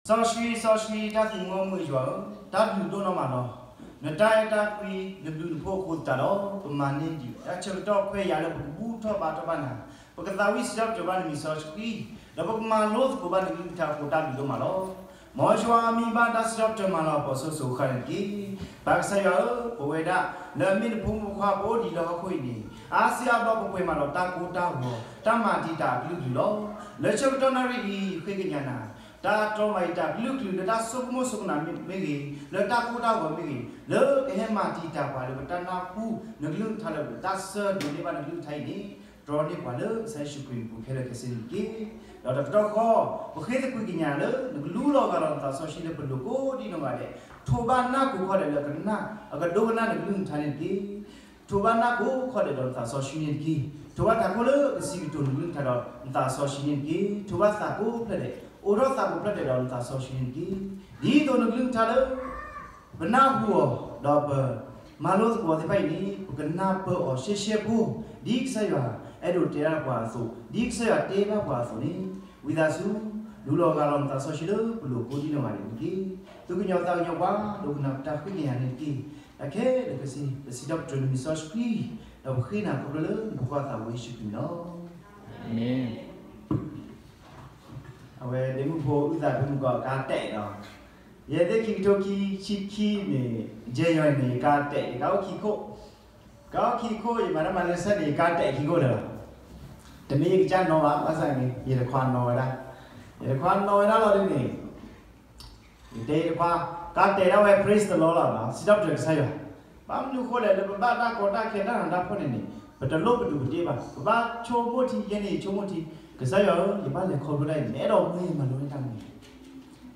စီဆှံစီဆှံ တၢ်သူၣ်မံမုာ်ယွၤဧၢ, တၢ်ဘျုးဒိၣ်နီၢ်မးလီၤ. နတၢ်အဲၣ်တၢ်ကွံ နဘျုးနဖှိၣ်အဃိသတးဒီး ပမၤန့ၢ်ဒံး တၢ်ဆၢကတီၢ်ခွဲးယာ်လၢပကဘူၣ်ထီၣ်ဘါထီၣ်ဘၣ်နၤ, ပကသးဝံၣ်စံးထီၣ်ပတြၢၤဘၣ်နမံၤစီဆှံ, ဒီးပကမၤလိသကိးဘၣ်နကလုၢ်ကထါအဃိ တၢ်ဘျုးဒိၣ်မးလီၤ. မ်ယွၤမံဘၣ်တၢ်စံးထီၣ်ပတြၢၤမၤလၤကပီၤစိၤစိၤဃၣ်ဃၣ်န့ၣ်တက့ၢ်. ပၢ်ကစၢ်ယွၤဧၢ, ပဝဲဒၣ် လၢအမ့ၢ်နဖိမုၣ်ဖိခွါ ပအိၣ်ဒံးလၢဟီၣ်ခိၣ်အံၤန့ၣ် အါစုအါဘျီပပှဲၤမးဒီးတၢ်ကိၢ်တၢ်ဂီၤ တၢ်မၤတံာ်တာ်အကလုာ်ကလုာ်လီၤ. လၢဆၢကတီၢ်နၣ်ရံၣ်အံၤ ဃ့ကညးနၤ တၢ်တြီမၤတံာ်တာ်ကလုာ်ကလုာ် လၢတၢ်ဆိကမိၣ်ဆိကနၣ်မ့ၢ်ဂ့ၤ, လၢတၢ်ကိၢ်တၢ်ဂီၤမ့ၢ်ဂ့ၤ, လၢကဟဲမၤတံာ်တာ်ပှၤလၢပတၢ်နၢ်ဟူနကလုၢ်ကထါလၢပတၢ်ဆၢဒိးန့ၢ်ဘၣ်နကလုၢ်ကထါအံၤန့ၣ်, တြီန့ၢ်ပှၤလၢကစၢ်ယ့ၣ်ၡူးခရံာ်အပူၤခဲလၢာ်ခဲဆ့န့ၣ်တက့ၢ်. ဒီးတကတီၢ်ဃီ ပဃ့သကွံာ်ကညးလၢ နကလူလီၤဂာ်လီၤနသးစီဆှံလၢပလိၤကိးဒံနီၢ်ဂၤဒဲး, ထိးဘၣ်နၢ်ကိးခီဒဲးလၢကနၣ် အကဒိကနၣ်နကလုၢ်နကထါန့ၣ်တက့ၢ်. ထိးဘၣ်နၢ်ကိးခီဒဲးဒီးနသးစီဆှံန့ၣ်တက့ၢ်. ထိးဘၣ်ထးခိၣ်လၢကစံးကတိၤနကလုၢ်နကထါဒီးနသးစီဆှံန့ၣ်တက့ၢ်. ထိးဘၣ်သးကိးဖျၢၣ်ဒဲး, အိးထီၣ်သးကိးဖျၢၣ်ဒဲးဒီးနသးစီဆှံန့ၣ်တက့ၢ်. ဒ်သိးနကလုၢ်နကထါလၢ ပနၢ်ဟူအီၤ ဒီးပမၤလိသကိးအီၤသ့ၣ်တဖၣ်အံၤန့ၣ် ပကနၢ်ပၢၢ်အီၤရှဲရှဲဖိ, ဒ်ကစၢ်ယွၤအဲၣ်ဒိးတဲဘၣ်ပှၤအသိး, ဒ်ကစၢ်ယွၤတဲဘၣ်ပှၤအသိးန့ၣ်, ဝံသးစူၤ လူလီၤဂာ်လီၤနသးစီဆှံလၢပလိၤကိးဒံနီၢ်ဂၤဒဲးန့ၣ်တက့ၢ်. သုကညီၤသးကညီၤပှၤ ဒိကနၣ်ပတၢ်ဃ့ကညးန့ၣ်တက့ၢ်. တၢ်ခဲလၢာ်ခဲဆ့ ပစံးထီၣ်ပတြၢၤနမံၤစီဆှံ, ဒီးပဃ့နၤခီဖျိလၢနဖိခွါသးဝဲယ့ၣ်ၡူးခရံာ်န့ၣ်လီၤ. အၤမ့ၣ်. အဝဲဒ့မုၣ်ဖိအုၣ်သးဖဲမုၢ်ကီးကါတဲာ်ဒီး, ယဲသ့ၣ်ခံကထိခံဆံခံန့ၣ်, ယဲယီၤန့ၣ် ကါတဲာ် ယကါအိၣ်ခံခိၣ်, ကါအိၣ်ခံခိၣ် ယမၤတၢ်မၤလၢစဲန့ၣ် ကါတဲာ်ခံခိၣ်လၢၤလီၤ. တမ့ၢ်ယကစၢ်နီၣ်ဘၣ် ဘၣ်ဆၣ်န့ၣ် ယတခွါနီၣ်ဝဲဒၣ်, ယတခွါနီၣ်ဝဲဒၣ်လီၤဒ်န့ၣ် ယတဲယတခွါ, ကါတဲာ်ဒၣ်ဝဲ praise the Lord လီၤနီၤ, စံးထီၣ်ပတြၢၤကစၢ်ယွၤ, ဘၣ်မနုၤဃိလဲၣ် လၢပဘၣ်တၢ်ကီတၢ်ခဲတၢ်နးတၢ်ဖှီၣ်န့ၣ်န့ၣ်, ပတလိၣ်ပဒူးပတ့ၢ်ဘၣ်, ပဘၣ်ဆိကမိၣ်ထံ ယဲန့ၣ်ယဆိကမိၣ်ထံ, ကစၢ်ယွၤဧၢ, ယဘၣ်လဲၤခီဖျိတၢ်အံၤ နအဲၣ်ဒိးမၢယမၤလိန့ၢ်တၢ်မနုၤလဲၣ်,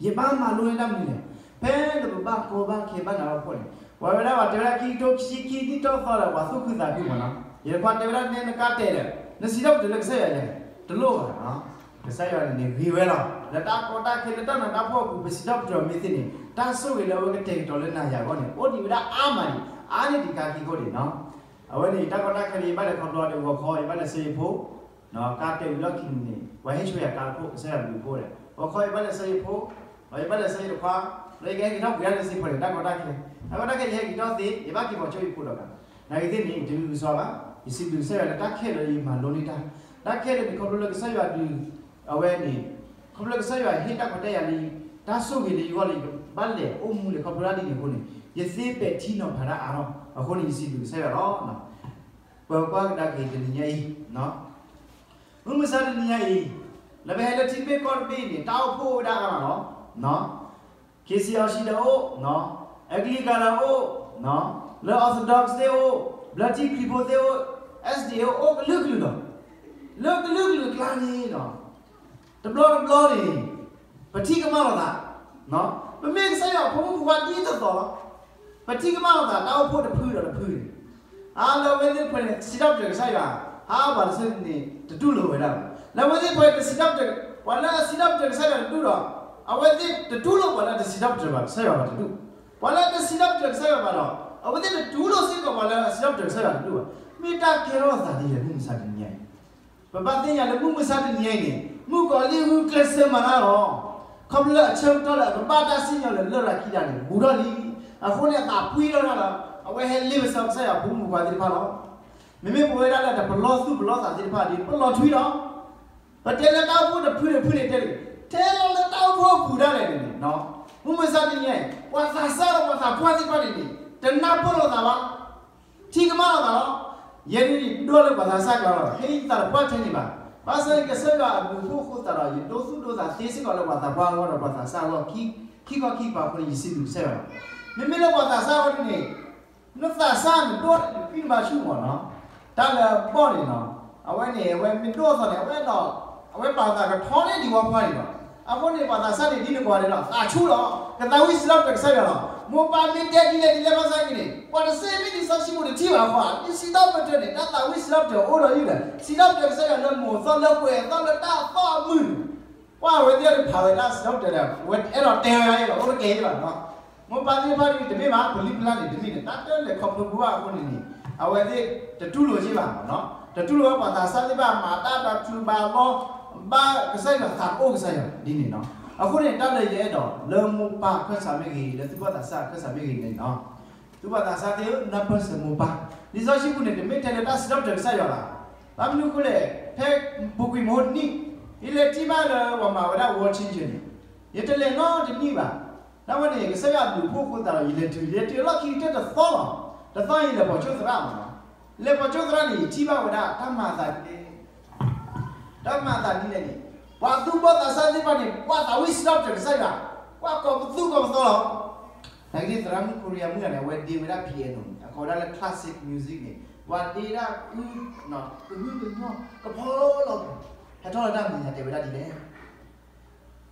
ယဘၣ်မၤလိန့ၢ်တၢ်မနုၤလဲၣ်, ဖဲလၢပဘၣ်ကီဘၣ်ခဲဘၣ်နးဘၣ်ဖှီၣ်န့ၣ်, ပှၤဝဲဒၣ်ပှၤတဲဝဲဒၣ်ခံကထိခံဆံခံနံၣ်ထီၣ်သီဒီး ပှၤသူၣ်ခုသးခုမးနီၤ, ယတခွါတဲဝဲဒၣ်နဲနကါတဲာ်ဒီး, နစံးထီၣ်ပတြၢၤလၢကစၢ်ယွၤလဲၣ်, တလိၣ်ဘၣ်နီၤ. ကစၢ်ယွၤန့ၣ်န့ၣ်ဂ့ၤဝဲလီၤ. လၢတၢ်ကီတၢ်ခဲလၢတၢ်နးတၢ်ဖှီၣ်အပူၤ ပစံးထီၣ်ပတြၢၤမ့ၢ်သ့န့ၣ် တၢ်ဆိၣ်ဂ့ၤလၢအဝဲကတဲာ်ကတီၤလၢနၤယၤအဂီၢ်န့ၣ် အိၣ်ဒံးဝဲဒၣ်အါမးဒံး အါန့ၢ်ဒံးကါခံခိၣ်ဒံးနီၤ. အဝဲန့ၣ် တၢ်ကီတၢ်ခဲလၢယဘၣ်လဲၤခီဖျိဒီး ဂီၤခီယဘၣ်လဲၤဆှၢယဖိ, ကါတဲာ်ဝံၤလီၢ်ခံန့ၣ် ပှၤဟ့ၣ်ဆိယၤကါတခိၣ် ကစၢ်ယွၤဘျုးဖှိၣ်ဒီး ဂီၤခီယဘၣ်လဲၤဆှၢယဖိ, ဒီးယဘၣ်လဲၤဆှၢယတခွါ, ဒီးယကဟဲက့ၤထီၣ်ပှ့ၤဒၣ်လၢစ့ဖီန့ၣ် တၢ်ကီတၢ်ခဲ, တၢ်ကီတၢ်ခဲယဟဲက့ၤထီၣ်သ့ ယဘၣ်က့ၤပိာ်ဆိယဖိဒီးကါ, နာ်က့ၤသ့ၣ်န့ၣ် တမံၤကစီဘၣ်, ယစံးဘျုးကစၢ်ယွၤလၢတၢ်ခဲလၢာ်လၢယမၤလိန့ၢ်တၢ်, တၢ်ခဲလၢာ်န့ၣ် ခီဖျိလၢကစၢ်ယွၤဒုး, အဝဲန့ၣ်, ခီဖျိလၢကစၢ်ယွၤဟ့ၣ်တၢ်ခွဲးတၢ်ယာ်လၢ တၢ်ဆိၣ်ဂ့ၤလၢယဂီၢ်လၢယကဘၣ်လဲၤအိၣ်မူလဲၤခီဖျိတၢ်ဒ်န့ၣ်အဃိန့ၣ် ယသ့ပဲာ်ထံနီၤဖးတၢ်အါထီၣ်အဃိန့ၣ် ယစံးဘျုးကစၢ်ယွၤလီၤ. ပကွၢ်ကဒါက့ၤတနံၤညါအံၤ, မုၢ်မဆါတနံၤညါအံၤ, လၢပဟဲလၢထံတဘ့ၣ်ကီၢ်တဘ့ၣ်အံၤန့ၣ် တၢ်အိၣ်ဖှိၣ်အိၣ်ဝဲဒၣ်အါမးလီၤ. ခ့စံအီၤစံဒီးအိၣ်, အဲကလံးကၤဒီးအိၣ်, လၢ Orthodox သ့ၣ်အိၣ်, ဘျၢထံခရံာ်ဖိသ့ၣ်အိၣ်, SDA အိၣ်ကလုာ်ကလုာ်လီၤ. လၢကလုာ်ကလုာ်အကျါန့ၣ်လီၤ. တဘျီတဘျီန့ၣ် ပထံၣ်ကမၣ်လိာ်သး, ပမ့ၢ်ကစၢ်ယွၤအဖိမုၣ်ဖိခွါဒ်သိးသိးလီၤ. ပထံၣ်ကမၣ်လိာ်သး တၢ်အိၣ်ဖှိၣ်တဖုဒီးတဖုန့ၣ်, အါလၢအဝဲသ့ၣ်တဖၣ်န့ၣ် စံးထီၣ်ပတြၢၤကစၢ်ယွၤ, ဟးဘၣ်တဆၢန့ၣ် တတူၢ်လိာ်ဝဲဒၣ်ဘၣ်. လၢအဝဲသ့ၣ်တဖၣ်တစံးထီၣ်ပတြၢၤ, ပှၤလၢအစံးထီၣ်ပတြၢၤကစၢ်ယွၤတဒူၣ်ဒီး, အဝဲသ့ၣ်တတူၢ်လိာ်ပှၤလၢအတစံးထီၣ်ပတြၢၤဘၣ်ကစၢ်ယွၤဘၣ်တဒူၣ်. ပှၤလၢအတစံးထီၣ်ပတြၢၤကစၢ်ယွၤဘၣ်ဒီး, အဝဲသ့ၣ်တတူၢ်လိာ်စ့ၢ်ကီးပှၤလၢအစံးထီၣ်ပတြၢၤကစၢ်ယွၤတဒူၣ်ဘၣ်. မ့ၢ်တၢ်ကဲထီၣ်သးဒ်လဲၣ် မုၢ်မဆါတနံၤညါအံၤ ပဘၣ်သ့ၣ်ညါလၢမုၢ်မဆါတနံၤညါအံၤန့ၣ် မုၣ်ကီၤလံၢ်ဂုာ်ကျဲးစၢးမၤတၢ်လီၤ. ခီဖျိလၢအဆၢကတီၢ်လၢအကဘၣ်တၢ်စံၣ်ညီၣ်လၢလရာ်ခံဂၤန့ၣ် ဘူးထီၣ်လံ. အဃိန့ၣ် အသးပှံၢ်ထီၣ်တၢ်လီၤ. အဝဲဟဲလ့ပစီကစၢ်ယွၤဖိမုၣ်ဖိခွါသ့ၣ်တဖၣ်လီၤ. မ့မ့ၢ်ပဝဲဒၣ်လၢတပလီၢ်သူၣ်ပလီၢ်သးသ့ၣ်တဖၣ်ဒီး ပလီၤထွံလီၤ. ပတဲလၢတၢ်အိၣ်ဖှိၣ်တဖုတဖုန့ၣ်တဲတဂ့ၤ, ထဲလီၤလၢတၢ်အိၣ်ဖှိၣ်အပူၤဒၣ်လဲာ်န့ၣ်န့ၣ်, မုၢ်မဆါတနံၤညါအံၤ ပှၤသးစၢ်ဒီးပှၤသးပှၢ်သ့ၣ်တဖၣ်န့ၣ်န့ၣ် တနၢ်ပၢၢ်လိာ်သးဘၣ်. ထံၣ်ကမၣ်လိာ်သးလီၤ. ယဲဒၣ်န့ၣ် ဒိၣ်လၢပှၤသးစၢ်ကျါလီၤ. ဟဲယသးတပှၢ်ထဲန့ၣ်ဘၣ်. ဘၣ်ဆၣ်န့ၣ် ကစၢ်ယွၤအဘျုးအဖှိၣ်အဃိသတးဒီး ယဒိသူၣ်ဒိသးသ့စ့ၢ်ကီးလၢပှၤသးပှၢ်အဂီၢ်ဒီးပှၤသးစၢ်အဂီၢ် ခံခီခံကပၤအဃိန့ၣ် ယစံးဘျုးကစၢ်ယွၤလီၤ. မ့မ့ၢ်လၢပှၤသးစၢ်အဂီၢ်ဒၣ်န့ၣ် နသးစၢ်နဒိၣ်န့ၣ် နဖံးနဘါဆူၣ်မးနီၤ, တၢ်လၢအဘီၣ်န့ၣ်နီၤ, အဝဲန့ၣ် အဝဲမ့ၢ်ဒိၣ်အသီန့ၣ် အဝဲဒီး အဝဲပာ်သးကထီန့ၢ်ဒံးဝီပှၢ်န့ၣ်လီၤ. အဃိန့ၣ် ပှၤသးစၢ်န့ၣ်ဒ်န့ၣ်ကိးဂၤဒဲးလီၤ သးဆူၣ်လီၤ. ကသးဝံၣ်စံးထီၣ်ပတြၢၤကစၢ်ယွၤလီၤ. မိၢ်ပၢ်မ့ၢ်တဲဒ်လဲၣ်ဒ်လဲၣ်ဘၣ်ဆၣ်က့န့ၣ် ပှၤတစ့မ့ၢ်ဒ်စီဆှံပူၤတထံၣ်ဘၣ်အဃိ ဒ်စံးထီၣ်ပတြၢၤန့ၣ် တၢ်သးဝံၣ်စံးထီၣ်ပတြၢၤအိၣ်ဒီးယုၢ်ဒီး စံးထီၣ်ပတြၢၤကစၢ်ယွၤလၢမိၢ်သီလၢကွဲၤသီလၢတၢ်သီအမုၢ် ပှၤဝဲသ့ၣ်တဖၣ်ဝဲဒၣ်စံးထီၣ်ပတြၢၤဒီး ဝဲအဲၣ်ဒိးတဲဝဲဒၣ်အံၤလီၤ အိၣ်တကဲၤဘၣ်နီၤ. မိၢ်ပၢ်သ့ၣ်တဖၣ်ဒ်တမ့ၢ်ဘၣ် ပလံၢ်ပလၢ်န့ၣ် တမ့ၢ်န့ၣ် တၢ်တလဲၤခီဖျိဘၣ်အဃိန့ၣ်န့ၣ် အဝဲသ့ၣ်တတူၢ်လိာ်က့ၤဘၣ်နီၤ. တတူၢ်လိာ်ဝဲပှၤသးစၢ်သ့ၣ်တဖၣ်မၤတၢ်ဒီးထုးဘၣ်လီၤ ဘၣ်ကစၢ်ယွၤသးတအိၣ်ကစၢ်ယွၤဒ်န့ၣ်နီၤ. အဃိန့ၣ် တၢ်လၢယအဲၣ်ဒိး လၢမိၢ်ပၢ်အခၢၣ်စးမ့ၢ်ဂ့ၤ, လၢသူၣ်ဘီၣ်သးစၢ်အခၢၣ်စးမ့ၢ်ဂ့ၤန့ၣ်လီၤ. သူၣ်ဘီၣ်သးစၢ်သ့ၣ်ဧၢ, နၢ်ပၢၢ်စၢၤမိၢ်ပၢ်. လံာ်စီဆှံပူၤန့ၣ် တမ့ၢ်ထဲလၢတၢ်စံးထီၣ်ပတြၢၤကစၢ်ယွၤဘၣ်. ဘၣ်မနုၤအဃိလဲၣ်, ဖဲပူၤကွံာ်မဟါတနံၣ်, ယလဲၤထံၣ်ဘၣ်လၢပှၤမၤဝဲဒၣ် world changer န့ၣ်, ယတလဲၤနီတနံၣ်ဘၣ်. ဒ်ဝဲန့ၣ် ကစၢ်ယွၤအဘျုးအဖှိၣ်အဃိသတးဒီး ယလဲၤတုၤ, ယလဲၤတုၤလီၢ်ခံကတၢၢ်တသီလီၤ. တသီယလဲၤပိာ်ကၠိသရၣ်မးလီၤ. လဲၤပိာ်ကၠိသရၣ်န့ၣ် ယထံၣ်ဘၣ်ဝဲဒၣ်တၢ်မၤအသးဒ်လဲၣ် တၢ်မၤအသးဒ်လဲၣ်န့ၣ်, ပှၤသူၣ်ဘီၣ်သးစၢ်သ့ၣ်တဖၣ်န့ၣ် ကွၢ်သးဝံၣ်စံးထီၣ်ပတြၢၤကစၢ်ယွၤ, ကွၢ်ကိးပသူၣ်ကိးပသီလီၤ. နာ်က့သရၣ်မုၣ် Korea မုၣ်ဂၤန့ၣ် အဝဲဒ့ဝဲဒၣ် piano န့ၣ် အကိးဝဲဒၣ်လၢ classic music န့ၣ်, ပှၤဒ့ဒၣ်အု, ကဟုကညီၢ် ကဖီလီၤ, ဟဲထီၣ်လၢတၢ်မဲာ်ညါတဲဝဲဒၣ်ဒ်လဲၣ်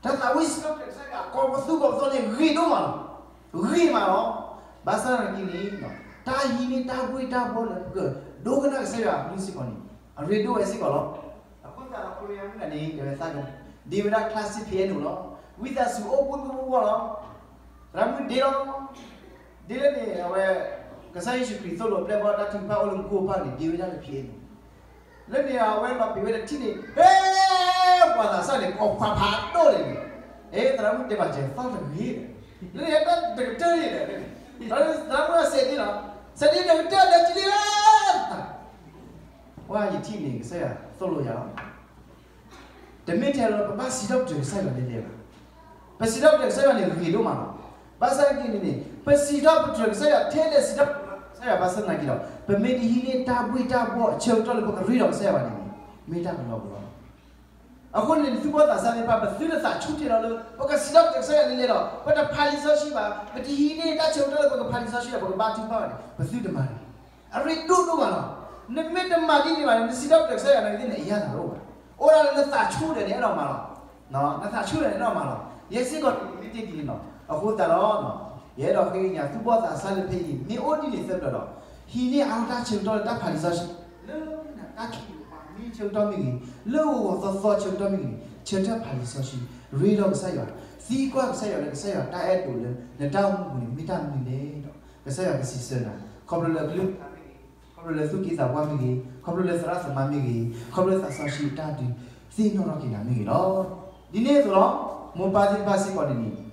တၢ်သးဝံၣ်စံးထီၣ်ပတြၢၤကစၢ်ယွၤ ကိးပသူၣ်ကိးပသီန့ၣ် ဂ့ၤဒိၣ်မးလီၤ. ဂ့ၤမးလီၤ. ဘၣ်ဆၣ်သနာ်က့န့ၣ်, တၢ်ဟံးန့ၢ်တၢ်ဘှ့ၣ်တၢ်ဘှီၣ်လၢပကဒိကနၣ်ကစၢ်ယွၤအကလုၢ်စ့ၢ်ကီးန့ၣ် အရ့ဒိၣ်ဝဲစ့ၢ်ကီးလီၤ. အဃိသတးဒီး Korea မုၣ်ဂၤန့ၣ် တဲဝဲသးက, ဒ့ဝဲဒၣ် classic piano လီၤ. ဝံသးစူၤအိၣ်ဘှ့ၣ်ဘှ့ၣ်ဘှီၣ်ဘှီၣ်လီၤ. သရၣ်မုၣ်ဒ့လီၤ. ဒ့လၢန့ၣ် အဝဲ, ကစၢ်ယ့ၣ်ၡူးခရံာ်သိၣ်လိပျဲၢ်ဘီၣ်တၢ်ထုကဖၣ်အိၣ်လၢမူခိၣ်ဖးန့ၣ် ဒ့ဝဲဒၣ်လၢ piano လၢန့ၣ်အဝဲလီၤပံာ်ဝဲတထံၣ်န့ၣ်, ဟဲ, ပှၤသးစၢ်န့ၣ် ကိးဖးဖးဒိၣ်န့ၣ်, အဲ သရၣ်မုၣ်တဲဘၣ်စဲး သီၣ်တဂ့ၤ, လၢန့ၣ်တၢ်တကတၢၢ်န့ၣ်, သရၣ်မုၣ်စဲးဒ့လီၤ, စဲးဒ့တကတၢၢ်လၢကလံၤလၢသး, ပှၤယထံၣ်န့ၣ် ကစၢ်ယွၤသိၣ်လိယၤလီၤ. တမ့ၢ်ထဲလၢပဘၣ်စံးထီၣ်ပတြၢၤကစၢ်ယွၤလဲၣ်လဲၣ်ဘၣ်. ပစံးထီၣ်ပတြၢၤကစၢ်ယွၤန့ၣ်ဂ့ၤဒိၣ်မးလီၤ. ဘၣ်ဆၣ်သနာ်က့န့ၣ်န့ၣ် ပစံးထီၣ်ပတြၢၤကစၢ်ယွၤထဲလဲၣ်စံးထီၣ်ပတြၢၤကစၢ်ယွၤဘၣ်ဆၣ်သနာ်က့ဒီး ပမ့ၢ်တဟံးန့ၢ်တၢ်ဘှ့ၣ်တၢ်ဘှီၣ်အဆၢကတီၢ်လၢပကရ့ဒီးကစၢ်ယွၤဘၣ်န့ၣ်န့ၣ် မ့ၢ်တၢ်ကလီကလီလီၤ. အဃိန့ၣ် သူၣ်ဘီၣ်သးစၢ်သ့ၣ်တဖၣ် ပသုတသးဆူၣ်ထဲလီၤလၢ ပကစံးထီၣ်ပတြၢၤကစၢ်ယွၤလဲၣ်လဲၣ်ဒီး ပတဖးလံာ်စီဆှံဘၣ်, ပတဟံးန့ၢ်တၢ်ဆၢကတီၢ်လၢပကဖးလံာ်စီဆှံဒီး ပကဘါထုကဖၣ်ဘၣ်န့ၣ် ပသုတမၤန့ၣ် အရ့ဒိၣ်ဒိၣ်မးလီၤ. နမ့ၢ်တမၤဒ်န့ၣ်ဘၣ်န့ၣ် နစံးထီၣ်ပတြၢၤကစၢ်ယွၤနာ်က့သ့ၣ်န့ၣ် အယၢ်သးတအိၣ်ဘၣ်. အိၣ်ဒၣ်လၢနသးဆူၣ်ဒီးန့ၣ်အဲၣ်ဒိးမၤလီၤ. နသးဆူၣ်ဒီးန့ၣ်အဲၣ်ဒိးမၤလီၤ. ယဲစ့ၢ်ကီးန့ၣ် မ့ၢ်တ့ၢ်ဒ်န့ၣ်လီၤ. အဃိသတးဒီး ယအဲၣ်ဒိးဃ့ကညး သူၣ်ဘီၣ်သးစၢ်လၢဖဲအံၤန့ၣ် မ့ၢ်အိၣ်ဒ်န့ၣ်သၢဖျၢၣ်ဒီး ဟံးန့ၢ်အါတၢ်ဆၢကတီၢ်လၢတၢ်ဖးလံာ်စီဆှံ လၢနတၢ်ခံးပမံဆၢကတီၢ်မ့ၢ်ဂ့ၤ, လၢဂီၤဂီၤသီသီဆၢကတီၢ်မ့ၢ်ဂ့ၤန့ၣ် ဆၢထၢၣ်ဖးလံာ်စီဆှံ, ရ့ဒီးကစၢ်ယွၤ, သံကွၢ်ကစၢ်ယွၤလၢကစၢ်ယွၤတၢ်အဲၣ်ဒိးလၢနတၢ်အိၣ်မူပူၤန့ၣ် မ့ၢ်တၢ်မနုၤလဲၣ်ဒီး ကစၢ်ယွၤကစံးဆၢနၤ, ခီဖျိလၢအကလုၢ်ကထါမ့ၢ်ဂ့ၤ, ခီဖျိလၢသူၣ်က့သးပှၢ်မ့ၢ်ဂ့ၤ, ခီဖျိလၢသရၣ်သမါမ့ၢ်ဂ့ၤ, ခီဖျိလၢသးစီဆှံအတၢ်ဒုးသ့ၣ်နီၣ်ထီၣ်က့ၤနၤမ့ၢ်ဂ့ၤလီၤ. ဒ်န့ၣ်အသိးလီၤ, မိၢ်ပၢ်သ့ၣ်တဖၣ်စ့ၢ်ကီးန့ၣ်န့ၣ်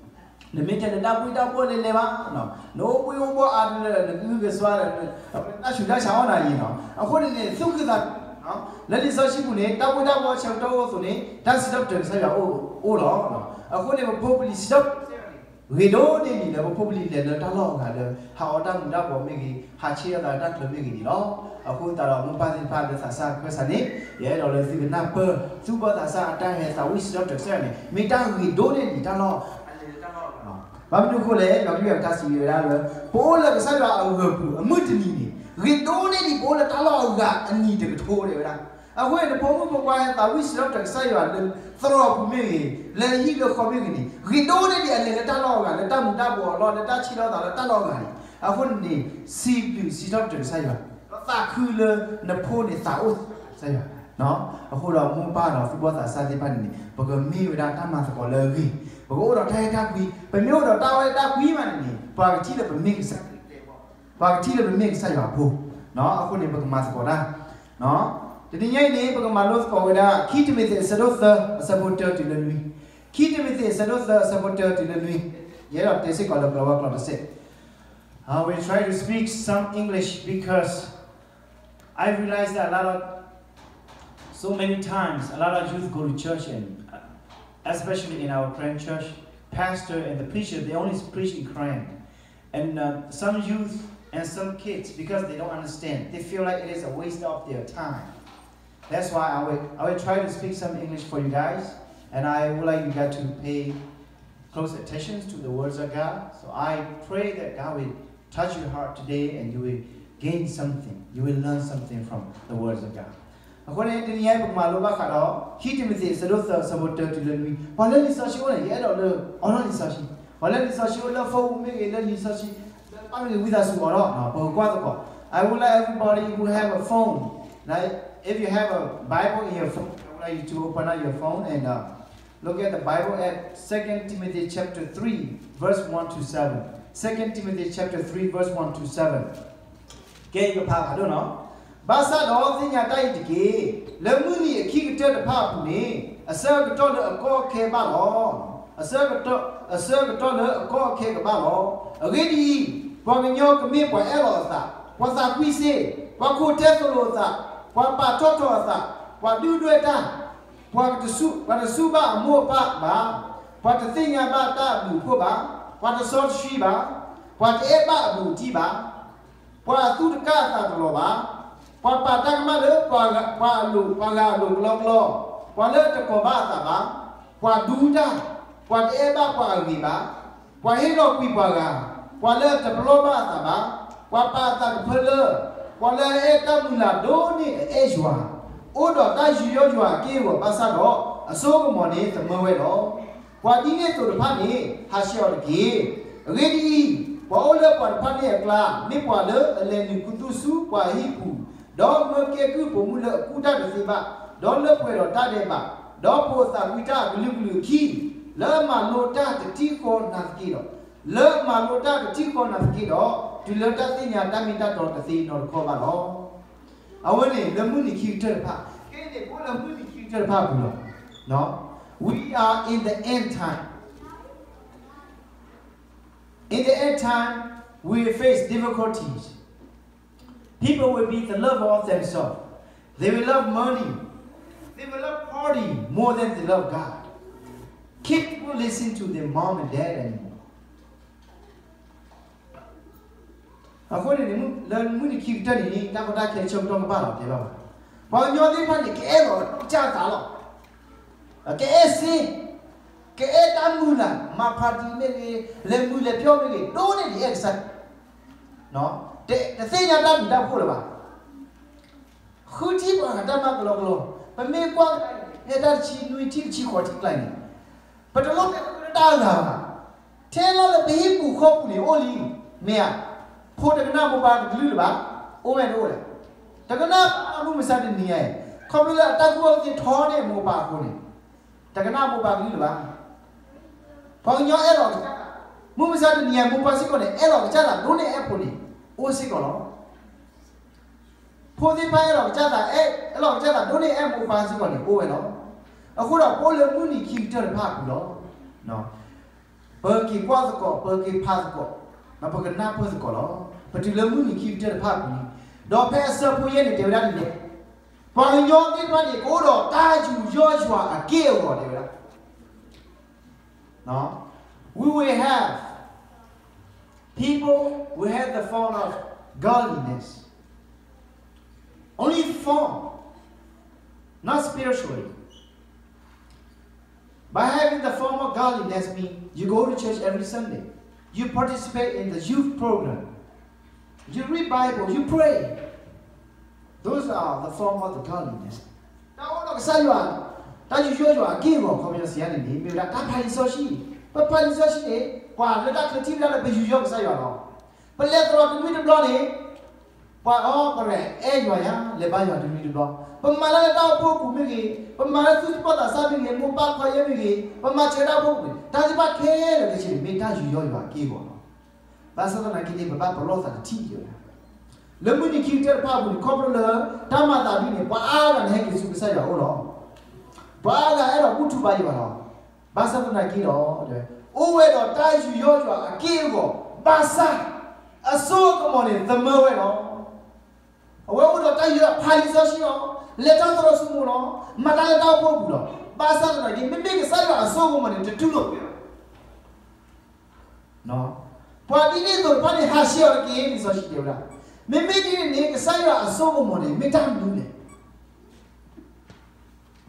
နမ့ၢ်တဲနတၢ်ဘှ့ၣ်တၢ်ဘှီၣ်လဲၣ်လဲၣ်ဘၣ်, နအိၣ်ဘှ့ၣ်အိၣ်ဘှီၣ်အါတလၢာ် နကဟုကစွါဒီး တၢ်ဆူးတၢ်ဆါအီၣ်နၤအံၤနီၤ, အဃိန့ၣ်န့ၣ် သူၣ်ခုသးခု လၢလံာ်စီဆှံပူၤန့ၣ် တၢ်ဘှ့ၣ်တၢ်ဘှီၣ်ဆၢကတီၢ်အိၣ်အသိးန့ၣ် တၢ်စံးထီၣ်ပတြၢၤကစၢ်ယွၤအိၣ်လီၤ. အဃိန့ၣ် ပဖိပလံၤစံးထီၣ်ပတြၢၤ ဂ့ၤဒိၣ်န့ၢ်လံလၢပဖိပလံၤလဲၤလၢတၢ်လီၢ်အဂၤလၢ ဟးအီတၢ်မူၤတၢ်ဘှီးမ့ၢ်ဂ့ၤ, ဟးဆ့ၣ်နီၤသးလၢတၢ်ချၢမ့ၢ်ဂ့ၤန့ၣ်လီၤ. အဃိသတးဒီး မိၢ်ပၢ်သ့ၣ်တဖၣ်လၢသးစၢ်ခၢၣ်စးန့ၣ် ယအဲၣ်ဒိးလၢသုကနၢ်ပၢၢ် သူၣ်ဘီၣ်သးစၢ်အတၢ်ဟဲသးဝံၣ်စံးထီၣ်ပတြၢၤကစၢ်ယွၤန့ၣ် မ့ၢ်တၢ်ဂ့ၤဒိၣ်န့ၢ်လံတၢ်လီၢ်အလၢာ်လၢတၢ်လီၢ်အဂၤလီၤ. ဘၣ်မနုၤအဃိလဲၣ်, လီၤကလုၢ်အကထါစံးဝဲဒၣ်လၢ ပအိၣ်လၢကစၢ်ယွၤအဂၢၤပူၤအမုၢ်တနံၤန့ၣ် ဂ့ၤဒိၣ်န့ၢ်လံ ပအိၣ်လၢတၢ်လီၢ်အဂၤအနံၤတကထိဒၣ်ဝဲဒၣ်. အဃိန့ၣ် နဖိမုၣ်ဖိခွါဟဲသးဝံၣ်စံးထီၣ်ပတြၢၤကစၢ်ယွၤလၢသရိာ်ပူၤမ့ၢ်ဂ့ၤ, လၢဟံၣ်လၢဃီမ့ၢ်ဂ့ၤန့ၣ် ဂ့ၤဒိၣ်န့ၢ်လံအလဲၤလၢတၢ်လီၢ်အဂၤ လၢတၢ်မူၤတၢ်ဘှီးအလီၢ် လၢတၢ်ဆ့ၣ်နီၤသးလၢတၢ်လီၢ်အဂၤန့ၣ်, အဃိန့ၣ် စံးဘျုးစံးထီၣ်ပတြၢၤကစၢ်ယွၤ, ဒီးသးခုလၢနဖိန့ၣ်သးအိၣ်ကစၢ်ယွၤ. အဃိဒီးမိၢ်ပၢ်ဒီးသူၣ်ဘီၣ်သးစၢ်သ့ၣ်တဖၣ်န့ၣ်န့ၣ် ပကမ့ၢ်ဝဲဒၣ်တၢ်မၤသကိးလၢအဂ့ၤ, ပကအိၣ်ဒီးတၢ်အဲၣ်တၢ်ကွံ, ပမ့ၢ်အိၣ်ဒီးတၢ်အဲၣ်တၢ်ကွံမးန့ၣ်န့ၣ် ပှၤကထံၣ်လၢပမ့ၢ်ကစၢ် ပှၤကထံၣ်လၢပမ့ၢ်ကစၢ်ယွၤအဖိ, အဃိန့ၣ် ပကမၤသကိးတၢ်. တနံၤညါအံၤန့ၣ် ပကမၤလိသကိးဝဲဒၣ် ခံတံၤမသ့း အဆၢဒိၣ်သၢ အဆၢဖိတၢတုၤလၢနွံ, ခံတံၤမသ့း အဆၢဒိၣ်သၢ အဆၢဖိတၢတုၤလၢနွံ, ယအဲၣ်ဒိးတဲစ့ၢ်ကီးလၢကလၤဝါကျိာ်တစဲး. I will try to speak some English because I realize that a lot of, so many times, a lot of youth go to church and, uh, especially in our Karen church, pastor and the preacher, they only preach in Karen. And, uh, some youth and some kids, because they don't understand, they feel like it is a waste of their time. That's why I will, I will try to speak some English for you guys, and I would like you guys to pay close attention to the words of God. So I pray that God will touch your heart today and you will gain something. You will learn something from the words of God. အဃိန့ၣ် တနံၤညါအံၤ ပကမၤလိဘၣ်ဃးဒီး ခံတံၤမသ့း အဆၢဒိၣ်သၢ အဆၢဖိတၢတုၤလၢနွံ, ပှၤလၢလံာ်စီဆှံအိၣ်န့ၣ် ယအဲၣ်ဒိးလၢ အိးထီၣ်လံာ်စီဆှံ, ပှၤလၢလံာ်စီဆှံအိၣ်လၢ phone မ့ၢ်ဂ့ၤ, လၢလံာ်စီဆှံ လၢပၢ်မ့ၢ်ဂ့ၤ ဝံသးစူၤအိးထီၣ်, ပကကွၢ်သကိး. I would like everybody who have a phone, like, if you have a Bible in your phone, I would like you to open up your phone and, uh, look at the Bible at Second Timothy chapter three, verse one to seven. Second Timothy chapter three, verse one to seven. ကဲ ယကဖးဖးဒိၣ်နီၤ. ဘၣ်ဆၣ်ဒီးသ့ၣ်ညါတၢ်အံၤတက့ၢ်, လၢမုၢ်နံၤအခံကတၢၢ်တဖၣ်အပူၤန့ၣ် အဆၢကတီၢ်လၢအကီအခဲဘၣ်လီၤ. အဆၢကတီၢ်လၢအကီအခဲကဘၣ်လီၤ. အဂ့ၢ်ဒ်အံၤ, ပှၤကညီကမ့ၢ်ပှၤအဲၣ်လီၤအသး, ပှၤသးကွံစ့, ပှၤခိၣ်တဲသိၣ်လိအသး, ပှၤပာ်ထီၣ်ထီအသး, ပှၤဒုၣ်ဒွဲၣ်တၢ်, ပှၤတစူၢ်ဘၣ်အမိၢ်အပၢ်ဘၣ်, ပှၤတသ့ၣ်ညါဘၣ်တၢ်အဘျုးအဖှိၣ်ဘၣ်, ပှၤတစီတဆှံဘၣ်, ပှၤတအဲၣ်ဘၣ်အဘူးအတံၢ်ဘၣ်, ပှၤအသူၣ်တကၣ်အသးတလီၤဘၣ်, ပှၤပာ်တၢ်ကမၣ်လၢပှၤဂၤအလိၤကလီကလီ, ပှၤလၢတကိးဘၣ်အသးဘၣ်, ပှၤဒူတၢ်, ပှၤတအဲၣ်ဘၣ်ပှၤအဂ့ၤဘၣ်, ပှၤဟ့ၣ်လီၤကွံာ်ပှၤဂၤ, ပှၤလၢတပလီၢ်ဘၣ်အသးဘၣ်, ပှၤပာ်အသးကဖၢလၢ, ပှၤလၢအအဲၣ်တၢ်မုၢ်လၢ်ဒိၣ်န့ၢ်အအဲၣ်ယွၤ, အိၣ်ဒီးတၢ်ယူးယီၣ်ယွၤအက့ၢ်အဂီၤဘၣ်ဆၣ်ဒီး, အစိကမီၤန့ၣ်သမၢဝဲလီၤ. ပှၤဒ်န့ၣ်အသိးတဖၣ်န့ၣ် ဟးဆှဲးအီၤတက့ၢ်. အဂ့ၢ်ဒ်အံၤ, ပှၤအိၣ်လၢပှၤတဖၣ်န့ၣ်အကျါ မ့ၢ်ပှၤလၢအလဲၤနုာ်ခူသူၣ်ဆူပှၤအဟံၣ်ပူၤ, ဒီးမၢကဲကုၢ်ပိာ်မုၣ်လၢအကူၣ်တၢ်တသ့ဘၣ်, ဒီးလၢပှဲၤဒီးတၢ်ဒဲးဘး, ဒီးဖိးအသးကွံတၢ်အကလုာ်ကလုာ်အခံ, လၢအမၤလိတၢ်တထံၣ်ဃီနၤသက့ဒီး, လၢအမၤလိတၢ်တထံၣ်ဃီနၤသက့ဒီး, တုၤလၢတၢ်သ့ၣ်ညါတၢ်မ့ၢ်တၢ်တီတသ့နီတခီဘၣ်လီၤ. အဝဲန့ၣ်လၢမုၢ်နံၤခံကတၢၢ်တဖၣ်, ခဲအံၤန့ၣ် ပအိၣ်လၢမုၢ်နံၤခံကတၢၢ်တဖၣ်အပူၤလီၤ. We are in the end time. In the end time, we face difficulties. People will be the love of themselves. They will love money. They will love party more than they love God. Kids will listen to their mom and dad anymore. အဃိန့ၣ်န့ၣ် လၢမုၢ်နံၤခံကတၢၢ်န့ၣ် တၢ်ကီတၢ်ခဲဆၢကတီၢ်ကဘၣ်လီၤတဲဘၣ်ဘၣ်. ပှၤကညီသ့ၣ်တဖၣ်န့ၣ် ကအဲၣ်လီၤကစၢ်သးလီၤ. ကအဲၣ်စ့, ကအဲၣ်တၢ်မုၢ်လၢ်, မၤ party မ့ၢ်ဂ့ၤ, လဲၤမုာ်လဲၤဖျိမ့ၢ်ဂ့ၤ, ဒိၣ်န့ၢ်ဒံးအဲၣ်ကစၢ်, တသ့ၣ်ညါတၢ်ဘျုးတၢ်ဖှိၣ်လၢၤဘၣ်. ဃုထံၣ်ပှၤဂၤတၢ်မၤကလီကလီ, ပမ့ၢ်ကွၢ်ကဒါအံၤ ဖဲတၢ်တဆံနွံထံၣ်တဆံဃိးထံၣ်ကျါန့ၣ်, ပတလိၣ်တဲဃုတၢ်ဂၤဘၣ်. ထဲလီၤလၢပဟံၣ်ပူၤဃီပူၤန့ၣ်အိၣ်လံ, မ့ၢ်ဧါ. ဖိတကနၣ်မိၢ်ပၢ်တကလုာ်လၢၤဘၣ်, အိၣ်ဝဲတအိၣ်လဲၣ်. တကနၣ်မုၢ်မဆါတနံၤညါ, ခီဖျိလၢအတၢ်ကူၣ်ဘၣ်ကူၣ်သ့ထီန့ၢ်မိၢ်ပၢ်အဃိန့ၣ်, တကနၣ်မိၢ်ပၢ်ကလုာ်လၢၤဘၣ်. ပှၤကညီအဲၣ်လီၤကစၢ်သး, မုၢ်မဆါတနံၤညါ မိၢ်ပၢ်စ့ၢ်ကီးန့ၣ် အဲၣ်လီၤကစၢ်သးဒိၣ်န့ၢ်အဲၣ်ဖိန့ၣ်, အိၣ်စ့ၢ်ကီးလီၤ. ဖိသ့ၣ်တဖၣ်အဲၣ်လီၤကစၢ်သး, အဲၣ်, အဲၣ်လီၤကစၢ်သးဒိၣ်န့ၢ်အဲၣ်မိၢ်ပၢ်စ့ၢ်ကီးန့ၣ် အိၣ်ဝဲလီၤ. အဃိဒီးပအိၣ်လၢမုၢ်နံၤခံကတၢၢ်တဖၣ်အပူၤလီၤ. ပက့ၤကွၢ်သကိး, ပက့ၤဖးသကိး, ပကနၢ်ပၢၢ်သကိးလီၤ. ပတုၤလၢမုၢ်နံၤခံကတၢၢ်တဖၣ်အပူၤန့ၣ်, ဒီးဖဲအဆၢဖိယဲၢ်န့ၣ် တဲဝဲဒၣ်ဒ်လဲၣ်, ပှၤကညီသ့ၣ်တဖၣ်န့ၣ် ကအိၣ်ဒီးတၢ်ယူးယီၣ်ယွၤအက့ၢ်အဂီၤ တဲဝဲဒၣ် No? We will have, people will have the form of godliness. Only the form, not spiritually. By having the form of godliness means you go to church every Sunday. You participate in the youth program. You read Bible, you pray. Those are the form of the godliness. တၢ်အိၣ်ဒီးကစၢ်ယွၤ, တၢ်ယူးယီၣ်ယွၤအက့ၢ်အဂီၤ ခီပညီစံးယါန့ၣ်န့ၣ် မ့ၢ်ဝဲဒၣ်တၢ်ဖးလံာ်စီဆှံ, ပဖးလံာ်စီဆှံန့ၣ် ပှၤလၢတၢ်ချၢထံၣ်ဝဲဒၣ်လၢပယူးယီၣ်ကစၢ်ယွၤလီၤ. ပလဲၤသရိာ်တနွံတဘျီန့ၣ် ပှၤအီၤပရဲၣ်အဲၣ်ယွၤယါ လဲၤဘါယွၤတနွံတဘျီ, ပမၤလၢတၢ်အိၣ်ဖှိၣ်ပူၤမ့ၢ်ဂ့ၤ, ပမၤလၢသူၣ်စၢ်သးစၢ်မ့ၢ်ဂ့ၤ, မိၢ်ပၢ်ခွါယဲမ့ၢ်ဂ့ၤ, ပမၤစၢၤတၢ်အိၣ်ဖှိၣ်ပူၤန့ၣ် တၢ်သ့ၣ်တဖၣ်ခဲလၢာ်ခဲဆ့န့ၣ် မ့ၢ်တၢ်ယူးယီၣ်ယွၤအက့ၢ်အဂီၤလီၤ. ဘၣ်ဆၣ်သနာ်က့န့ၣ် ပဘၣ်ပလီၢ်သးတထံၣ်က့ၤဝဲဒၣ် လၢမုၢ်နံၤခံကတၢၢ်တဖၣ်အပူၤန့ၣ် ခီဖျိလၢ တၢ်မၤသးဒ်န့ၣ် ပှၤအါဂၤန့ၣ်ဟဲက့ၤဆူကစၢ်ယွၤအအိၣ်လီၤ. ပှၤအါဂၤအဲၣ်ဒိးဘူၣ်ထီၣ်ဘါယွၤလီၤ. ဘၣ်ဆၣ်သနာ်က့ဒီး အိၣ်ဝဲဒီးတၢ်ယူးယီၣ်ယွၤအက့ၢ်အဂီၤ, ဘၣ်ဆၣ် အစိကမီၤန့ၣ် သမၢဝဲလီၤ. အဝဲအိၣ်ဒီးတၢ်ယူးယီၣ် ဖးလံာ်စီဆှံလီၤ, လဲၤထီၣ်သရိာ်စမူလီၤ, မၤတၢ်လၢတၢ်အိၣ်ဖှိၣ်ပူၤလီၤ. ဘၣ်ဆၣ်သနာ်က့ မ့မ့ၢ်ကစၢ်ယွၤအစိကမီၤန့ၣ် တတူၢ်လိာ်ဝဲဘၣ်. ပှၤဒ်န့ၣ်အသိးတဖၣ်န့ၣ် ဟးဆှဲးအီၤတက့ၢ် လံာ်စီဆှံတဲဝဲဒၣ်. မ့မ့ၢ်ဒ်န့ၣ်န့ၣ် ကစၢ်ယွၤအစိကမီၤန့ၣ် မ့ၢ်တၢ်မနုၤလဲၣ်.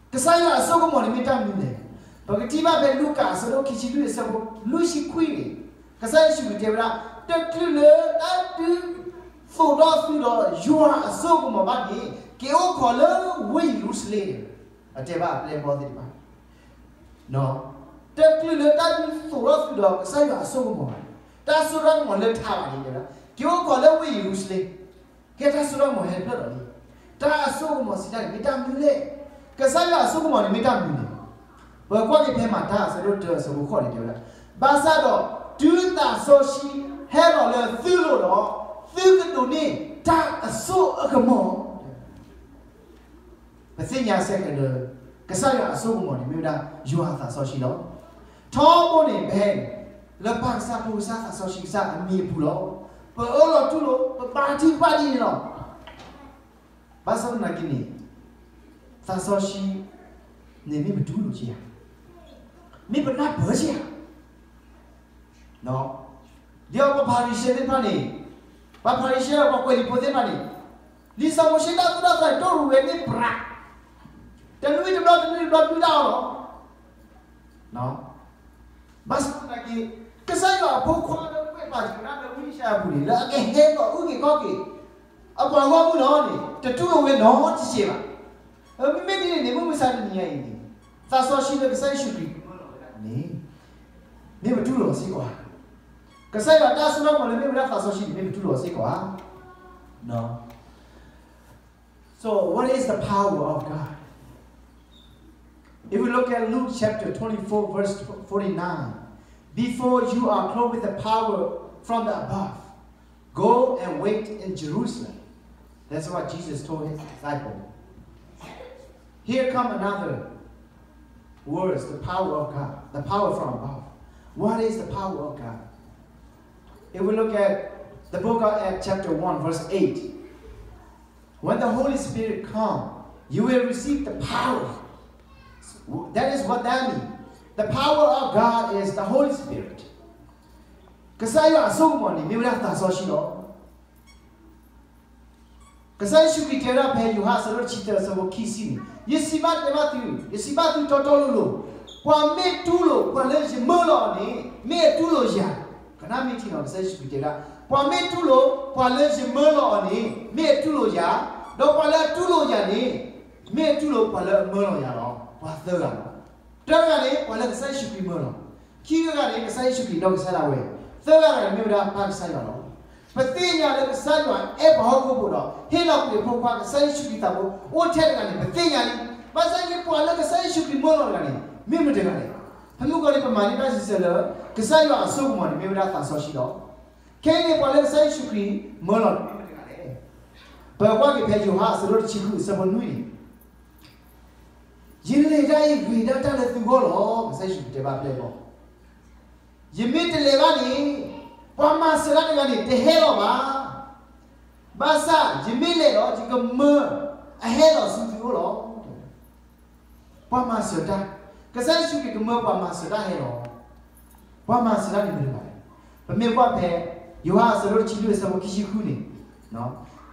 ကစၢ်ယွၤအစိကမီၤန့ၣ် မ့ၢ်တၢ်မနုၤလဲၣ်. ပကထံၣ်ဘၣ်ဖဲလူၤကၣ်အဆၢဒိၣ်ခံဆံလွံၢ်အဆၢဖိလွံၢ်ဆံခွံန့ၣ်, ကစၢ်ယ့ၣ်ၡူးခရံာ်တဲဝဲဒၣ်, တချုးလၢတၢ်ဒုးသိးဒီးသုဒီးယွၤအစိကမီၤဘၣ်န့ၣ် က့ၤအိၣ်ခိးလၢဝ့ၢ်ယရူၤၡလ့ၣ်န့ၣ်, အတဲဘၣ်အပျဲၢ်အဘီၣ်သ့ၣ်တဖၣ် တချုးလၢတၢ်ဒုးသိးထီၣ်သုဒီးကစၢ်ယွၤအစိကမီၤဘၣ်န့ၣ်, တၢ်စိတၢ်ကမီၤလၢထးဘၣ်န့ၣ် က့ၤအိၣ်ခိးလၢဝ့ၢ်ယရူၤၡလ့ၣ်, ကဲတၢ်စိတၢ်ကမီၤဟဲတဖျၢၣ်ဒီးန့ၣ်, တၢ်အစိကမီၤစံးတၢ်န့ၣ် မ့ၢ်တၢ်မနုၤလဲၣ်. ကစၢ်ယွၤအစိကမီၤန့ၣ် မ့ၢ်တၢ်မနုၤလဲၣ်. ပကွၢ်က့ၤဖဲမၤတၢ်အဆၢဒိၣ်တၢအဆၢဖိဃိးန့ၣ် တဲဝဲဒၣ်, ဘၣ်ဆၣ်ဒီး တုၤသးစီဆှံဟဲလီၤလၢသုလိၤဒီး သုကဒိးန့ၢ်တၢ်အစိအကမီၤ ပသ့ၣ်ညါစ့ၢ်ကီးလၢ ကစၢ်ယွၤအစိကမီၤန့ၣ် မ့ၢ်ဝဲဒၣ်ယွၤအသးစီဆှံလီၤ. ထီဘိန့ၣ် ပဟဲ လၢပၢ်ကစၢ် ဖိကစၢ် သးစီဆှံကစၢ်အမံၤအပူၤလီၤ. ပအၢၣ်လီၤတူၢ်လိာ် ပဘါထုကဖၣ်ဒ်န့ၣ်လီၤ. ဘၣ်ဆၣ်သနာ်က့န့ၣ် သးစီဆှံန့ၣ်မ့ၢ်ပတူၢ်လိာ်က့ၤဧါ, မ့ၢ်ပနၢ်ပၢၢ်က့ၤဧါ. ဒီးပှၤဖၤရံၤၡဲသ့ၣ်တဖၣ်န့ၣ်, ပှၤဖၤရံၤၡဲဒီးပှၤကွဲးလံာ်ဖိသ့ၣ်တဖၣ်န့ၣ်, လံာ်စီၤမိၤၡ့တၢ်သိၣ်တၢ်သီန့ၣ် ဒိၣ်ရူၤဝဲန့ၢ်ပြး, တနွံတဘျီ တနွံတဘျီ ဒုၣ်တၢ်အီၤလီၤ. ဘၣ်ဆၣ်သနာ်က့ ကစၢ်ယွၤအဖိခွါလၢကွဲးပာ်စၢၤတၢ်လၢဝံယၡါယၤအပူၤန့ၣ် လၢအကဟဲလီၤအုၣ်က့ၤခီၣ်က့ၤ အပှၤဂီၢ်မုၢ်လီၤန့ၣ် တတူၢ်လိာ်ဝဲနီတစဲးဘၣ်. မ့မ့ၢ်ဒ်န့ၣ်န့ၣ် မုၢ်မဆါတနံၤညါအံၤန့ၣ် သးစီဆှံလၢကစၢ်ယ့ၣ်ၡူးခရံာ်မၢလီၤဝဲဒၣ်န့ၣ် မ့ၢ်ပတူၢ်လိာ်စ့ၢ်ကီးဧါ. ကစၢ်ယွၤတၢ်စိတၢ်ကမီၤလၢမ့ၢ်ဝဲဒၣ်သးစီဆှံန့ၣ် မ့ၢ်ပတူၢ်လိာ်စ့ၢ်ကီးဧါ. So, what is the power of God? If we look at Luke chapter twenty-four, verse forty-nine, before you are clothed with the power from the above, go and wait in Jerusalem. That's what Jesus told his disciples. Here come another words, the power of God, the power from above. What is the power of God? If we look at the book of Acts chapter one, verse eight, when the Holy Spirit come, you will receive the power. That is what that means. The power of God is the Holy Spirit. ကစၢ်ယွၤအစိကမီၤန့ၣ် မ့ၢ်ဝဲဒၣ်သးစီဆှံလီၤ. ကစၢ်ယ့ၣ်ၡူးခရံာ်တဲဝဲဒၣ်ဖဲယိၤဟၣ်အဆၢဒိၣ်တဆံတၢအဆၢဖိခံဆံန့ၣ်, ယစံးဘၣ်တဲဘၣ်သု, ယစံးဘၣ်သုတီတီလိၤလိၤ, ပှၤမ့ၢ်တူၢ်လိာ်ပှၤလၢယမၢလီၤအီၤန့ၣ် မ့ၢ်အတူၢ်လိာ်ယၤ. ကနၣ်မ့ၢ်ထံနီၤ ကစၢ်ယ့ၣ်ၡူးခရံာ်တဲဝဲဒၣ်, ပှၤမ့ၢ်တူၢ်လိာ်ပှၤလၢယမၢလီၤအီၤန့ၣ် မ့ၢ်အတူၢ်လိာ်ယၤ, ဒီးပှၤလၢအတူၢ်လိာ်ယၤန့ၣ် မ့ၢ်အတူၢ်လိာ်ပှၤလၢအမၢလီၤယၤလီၤ. ပှၤသၢဂၤလီၤ. တဂၤန့ၣ် ပှၤလၢကစၢ်ယ့ၣ်ၡူးခရံာ်မၢလီၤ. ခံဂၤန့ၣ် ကစၢ်ယ့ၣ်ၡူးခရံာ်ဒီးကစၢ်ဒၣ်ဝဲ, သၢဂၤန့ၣ် မ့ၢ်ဝဲဒၣ်ပၢ်ကစၢ်ယွၤလီၤ. ပသ့ၣ်ညါလၢကစၢ်ယွၤအဲၣ်ပှၤဟီၣ်ခိၣ်ဖိဒီး ဟ့ၣ်လီၤကွံာ်အဖိခွါကစၢ်ယ့ၣ်ၡူးခရံာ်သးဘိ အိၣ်ထဲတဂၤန့ၣ် ပသ့ၣ်ညါလံ. ဘၣ်ဆၣ်န့ၣ် ပှၤလၢကစၢ်ယ့ၣ်ၡူးခရံာ်မၢလီၤတဂၤန့ၣ် မ့ၢ်မတၤတဂၤလဲၣ်. ဖဲမုၢ်ကီၢ်န့ၣ် ပမၤန့ၢ်တၢ်စံးဆၢလၢ ကစၢ်ယွၤအစိကမီၤန့ၣ် မ့ၢ်ဝဲဒၣ်သးစီဆှံလီၤ. ခဲအံၤန့ၣ် ပှၤလၢကစၢ်ယ့ၣ်ၡူးခရံာ်မၢလီၤန့ၣ် မ့ၢ်မတၤတဂၤလဲၣ်. ပကွၢ်က့ၤဖဲယိၤဟၣ်အဆၢဒိၣ်တဆံဃုအဆၢဖိနွံန့ၣ် ယလဲၤတၢ်အံၤဂ့ၤဒၣ်တၢ်လၢသုဂီၢ်လီၤ. ကစၢ်ယ့ၣ်ၡူးခရံာ်တဲဘၣ်ပျဲၢ်ဘီ, ယမ့ၢ်တလဲၤဘၣ်န့ၣ် ပှၤမၤစၢၤတၢ်တဂၤန့ၣ် တဟဲလီၤဘၣ်. ဘၣ်ဆၣ်ယမ့ၢ်လဲၤဒီး ယကမၢအဟဲလီၤဆူသုအိၣ်လီၤ. ပှၤမၤစၢၤတၢ်, ကစၢ်ယ့ၣ်ၡူးခရံာ်ကမၢပှၤမၤစၢၤတၢ်ဟဲလီၤ. ပှၤမၤစၢၤတၢ်န့ၣ်မ့ၢ်မတၤလဲၣ်. ပမ့ၢ်ကွၢ်ဖဲ ယိၤဟၣ်အဆၢဒိၣ်တဆံလွံၢ်အဆၢဖိခံဆံဃုန့ၣ်,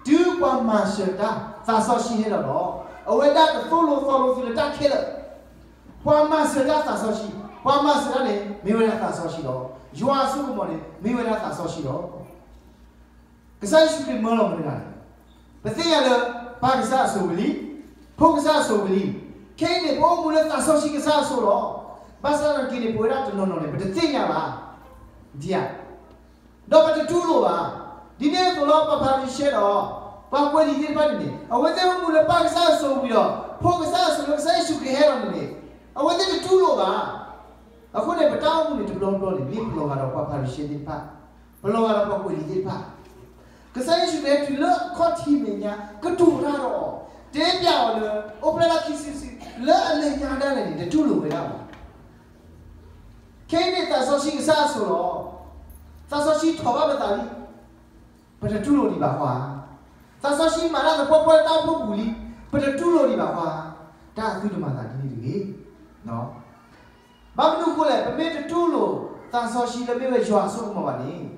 တုၤပှၤမၤစၢၤတၢ်သးစီဆှံဟဲလီၤဒီး အဝဲဒၣ်ကသိၣ်လိသီလိသုလၢတၢ်ခဲလၢာ်. ပှၤမၤစၢၤတၢ်သးစီဆှံ, ပှၤမၤစၢၤတၢ်န့ၣ် မ့ၢ်ဝဲဒၣ်သးစီဆှံလီၤ. ယွၤအစိကမီၤန့ၣ် မ့ၢ်ဝဲဒၣ်သးစီဆှံလီၤ. ကစၢ်ယ့ၣ်ၡူးခရံာ်မၢလီၤမတၤတဂၤလဲၣ်. ပသ့ၣ်ညါလၢ ပၢ်ကစၢ်အစိၤဝံၤလံ, ဖိကစၢ်အစိၤဝံၤလံ. ခဲအံၤန့ၣ် ပအိၣ်မူလၢသးစီဆှံကစၢ်အစိၤလီၤ. ဘၣ်ဆၣ်သနာ်က့န့ၣ် ပဝဲဒၣ်တနီၤနီၤန့ၣ် ပတသ့ၣ်ညါဘၣ်. ဒ် ဒီးပတတူၢ်လိာ်ဘၣ်. ဒ်န့ၣ်အသိးလီၤ ပှၤဖၤရံၤၡဲဒီး ပှၤကွဲးလံာ်သ့ၣ်တဖၣ်န့ၣ်န့ၣ် အဝဲသ့ၣ်အိၣ်မူလၢပၢ်ကစၢ်အစိၤဝံၤဒီး ဖိကစၢ်အစိၤလၢကစၢ်ယ့ၣ်ၡူးခရံာ်ဟဲလီၤန့ၣ်န့ၣ် အဝဲသ့ၣ်တတူၢ်လိာ်ဘၣ်. အဃိန့ၣ် ပတၢ်အိၣ်မူန့ၣ် တဘျီဘျီန့ၣ် မ့ၢ်ပလီၤဂာ်ဒီးပှၤဖၤရံၤၡဲသ့ၣ်တဖၣ်, ပလီၤဂာ်ဒီးပှၤကွဲးလံာ်သ့ၣ်တဖၣ်. ကစၢ်ယ့ၣ်ၡူးခရံာ်တုၤလၢအခီၣ်ထံးမဲာ်ညါ ကတိၤတၢ်ဒီးအီၤ, တဲပျးအီၤလၢ အိၣ်ဖျဲၣ်လၢခံစုတစု လၢအမဲာ်ညါဒၣ်လဲာ်န့ၣ် တတူၢ်လိာ်ဝဲဒၣ်ဘၣ်. ခဲအံၤန့ၣ် သးစီဆှံကစၢ်အစိၤလီၤ. သးစီဆှံထီၣ်ဘၣ်ပသးလံ. ပတတူၢ်လိာ်ဒံးဘၣ်ဃီဧါ. သးစီဆှံမၤတၢ်သပှၢ်ပှၢ်လၢတၢ်အိၣ်ဖှိၣ်ပူၤလံ. ပတတူၢ်လိာ်ဒံးဘၣ်ဃီဧါ. တၢ်အသုတမၤသးဒ်န့ၣ်တဂ့ၤ. ဘၣ်မနုၤအဃိလဲၣ်, ပမ့ၢ်တတူၢ်လိာ်သးစီဆှံလၢမ့ၢ်ဝဲယွၤအစိကမီၤဘၣ်န့ၣ်,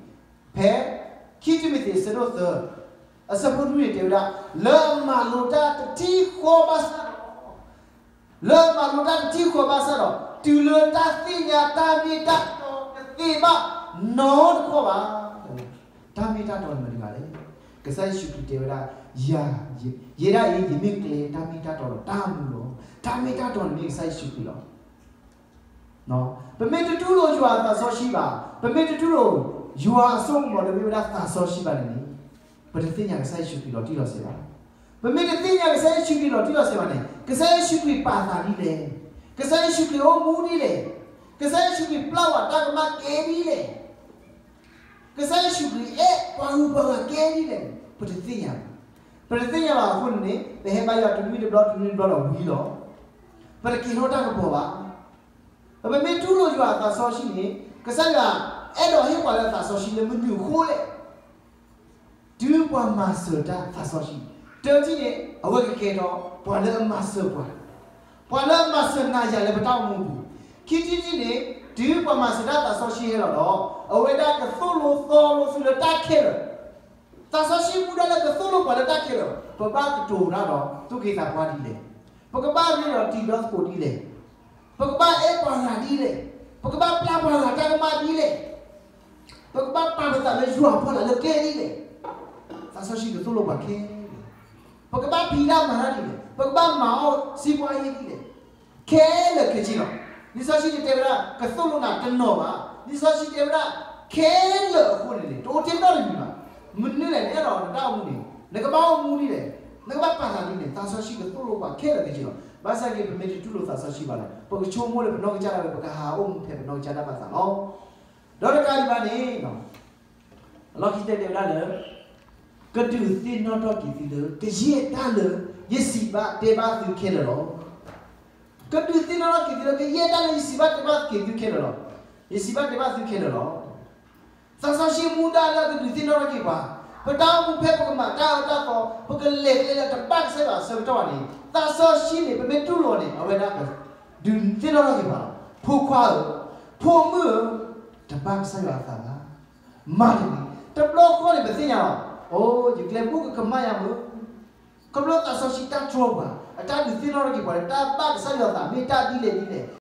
ဖဲ ခံတံၤမသ့း အဆၢဒိၣ်သၢ အဆၢဖိနွံန့ၣ် တဲဝဲဒၣ်, လၢအမၤလိတၢ်တထံၣ်ဃီဘၣ်ဆၣ်ဒီး လၢအမၤလိတၢ်တထံၣ်ဃီဘၣ်ဆၣ်ဒီး တုၤလၢတၢ်သ့ၣ်ညါတၢ်မ့ၢ်တၢ်တီတသ့ဘၣ်နီတခီၣ်ဘၣ်. တၢ်မ့ၢ်တၢ်တီန့ၣ်မတၤတဂၤလဲၣ်. ကစၢ်ယ့ၣ်ၡူးခရံာ်တဲဝဲဒၣ်, ယၤ, ယဲဒၣ်အံၤ ယမ့ၢ်ကျဲတၢ်မ့ၢ်တၢ်တီဒီးတၢ်မူလီၤ. တၢ်မ့ၢ်တၢ်တီန့ၣ်မ့ၢ်ကစၢ်ယ့ၣ်ၡူးခရံာ်လီၤ. ပမ့ၢ်တတူၢ်လိာ်ယွၤအသးစီဆှံဘၣ်, ပမ့ၢ်တတူၢ်လိာ်ယွၤအစိကမီၤလၢမ့ၢ်ဝဲဒၣ်သးစီဆှံဘၣ်န့ၣ်န့ၣ်, ပတသ့ၣ်ညါကစၢ်ယ့ၣ်ၡူးခရံာ်လီၤတံၢ်လီၤဆဲးဘၣ်. ပမ့ၢ်တသ့ၣ်ညါကစၢ်ယ့ၣ်ၡူးခရံာ်လီၤတံၢ်လီၤဆဲးဘၣ်န့ၣ်, ကစၢ်ယ့ၣ်ၡူးခရံာ်ပာ်သးဒ်လဲၣ်, ကစၢ်ယ့ၣ်ၡူးခရံာ်အိၣ်မူဒ်လဲၣ်, ကစၢ်ယ့ၣ်ၡူးခရံာ်ပျၢ်ဝဲတၢ်ကမၣ်ကဲဒ်လဲၣ်, ကစၢ်ယ့ၣ်ၡူးခရံာ်အဲၣ်ပှၤဂုၤပှၤဂၤကဲဒ်လဲၣ်န့ၣ် ပတသ့ၣ်ညါဘၣ်. ပတသ့ၣ်ညါဘၣ်အဃိန့ၣ်န့ၣ် ပဟဲဘါယွၤတနွံတဘျီတနွံတဘျီဒီးဝံၤလီၤ. ပတက့ၤထီၣ်တၢ်ကပီၤဘၣ်. ပမ့ၢ်တူၢ်လိာ်ယွၤအသးစီဆှံန့ၣ် ကစၢ်ယွၤအဲၣ်ဒိးဟ့ၣ်ပှၤလၢအသးစီဆှံလၢမနုၤအဃိလဲၣ်. တုၤပှၤမၤစၢၤတၢ်သးစီဆှံ, တထံၣ်န့ၣ် အဝဲကကဲထီၣ်ပှၤလၢအမၤစၢၤပှၤ, ပှၤလၢအမၤစၢၤနၤယၤလၢပတၢ်အိၣ်မူအပူၤ. ခံထံၣ်တထံၣ်န့ၣ် တုၤပှၤမၤစၢၤတၢ်သးစီဆှံဟဲလီၤဒီး အဝဲဒၣ်ကသိၣ်လိသီလိသုလၢတၢ်ခဲလၢာ်. သးစီဆှံမူဒါလၢကသိၣ်လိပှၤလၢတၢ်ခဲလၢာ်, ပဘၣ်ကတိၤတၢ်ဒီးသူၣ်က့သးပှၢ်ဒ်လဲၣ်, ပကဘၣ်ရ့ဒီးတံၤဒီသကိးဒ်လဲၣ်, ပကဘၣ်အဲၣ်ပှၤဂၤဒ်လဲၣ်, ပကဘၣ်ပျၢ်ပှၤဂၤတၢ်ကမၣ်ဒ်လဲၣ်, ပကဘၣ်ပာ်ပသးလၢယွၤအဖီလာ်လၢကျဲဒ်လဲၣ်. သးစီဆှံကသိၣ်လိပှၤခဲလၢာ်, ပကဘၣ်ဖံးတၢ်မၤတၢ်ဒ်လဲၣ်, ပကဘၣ်မၤအီၣ်စံးပှၤယ့ဒ်လဲၣ်, ခဲလၢာ်ခဲဆ့လီၤ. လံာ်စီဆှံတတဲဝဲဒၣ် ကသိၣ်လိနၤတနီၤဘၣ်, လံာ်စီဆှံတဲဝဲဒၣ် ခဲလၢာ်အဃိန့ၣ်န့ၣ် တအိၣ်ထဲနီတမံၤဘၣ်. မနုၤလဲၣ် နအဲၣ်ဒိးနတၢ်အိၣ်မူန့ၣ် နကဘၣ်အိၣ်မူဒ်လဲၣ်, နကဘၣ်ပာ်သးဒ်လဲၣ်, သးစီဆှံကသိၣ်လိပှၤခဲလၢာ်ခဲဆ့လီၤ. ဘၣ်ဆၣ်က့ ပမ့ၢ်တတူၢ်လိာ်သးစီဆှံဘၣ်ဒီး ပကဆိကမိၣ်လၢပနီၢ်ကစၢ်ဒၣ်ဝဲ ပကဟးအိၣ်မူဖဲပနီၢ်ကစၢ်တၢ်ဘၣ်သးလီၤ. ဒီးတကးဒံးဘၣ်န့ၣ် အလီၢ်ခံတဲတဲဝဲဒၣ်လၢ ကဒုးသ့ၣ်နီၣ်ထီၣ်က့ၤသုလၢ ကယဲၢ်တၢ်လၢယစံးဘၣ်တဲဘၣ်သုခဲလၢာ်လီၤ. ကဒုးသ့ၣ်နီၣ်ထီၣ်က့ၤသုလၢ ကယဲၢ်တၢ်လၢယစံးဘၣ်တဲဘၣ်က့ၤသုခဲလၢာ်လီၤ. ယစံးဘၣ်တဲဘၣ်သုခဲလၢာ်လီၤ. သးစီဆှံမူဒါလၢကဒုးသ့ၣ်နီၣ်ထီၣ်က့ၤပှၤ, ပတၢ်အိၣ်မူဖဲပကမၤတၢ်အၢတၢ်သီ, ပကလဲၤကျဲလၢတဘၣ်ကစၢ်ယွၤအဆၢကတီၢ်ဘၣ်န့ၣ် သးစီဆှံန့ၣ် ပမ့ၢ်တူၢ်လိာ်အီၤန့ၣ် အဝဲဒၣ်က ဒုးသ့ၣ်နီၣ်ထီၣ်က့ၤပှၤလီၤ. ဖိခွါဧၢ, ဖိမုၣ်ဧၢ, တဘၣ်ကစၢ်ယွၤအသးဘၣ်. မၤတဂ့ၤ. တဘျီဃီန့ၣ် ပသ့ၣ်ညါလီၤ, အိ ယကျဲမုၢ်ကကမၣ်ယၤမုၢ်, ခီဖျိသးစီဆှံတၢ်တြီပှၤ, အတၢ်ဒုးသ့ၣ်နီၣ်ထီၣ်က့ၤပှၤလၢ တၢ်ဘၣ်ကစၢ်ယွၤအသး မ့ၢ်တၢ်ဒ်လဲၣ်ဒ်လဲၣ်,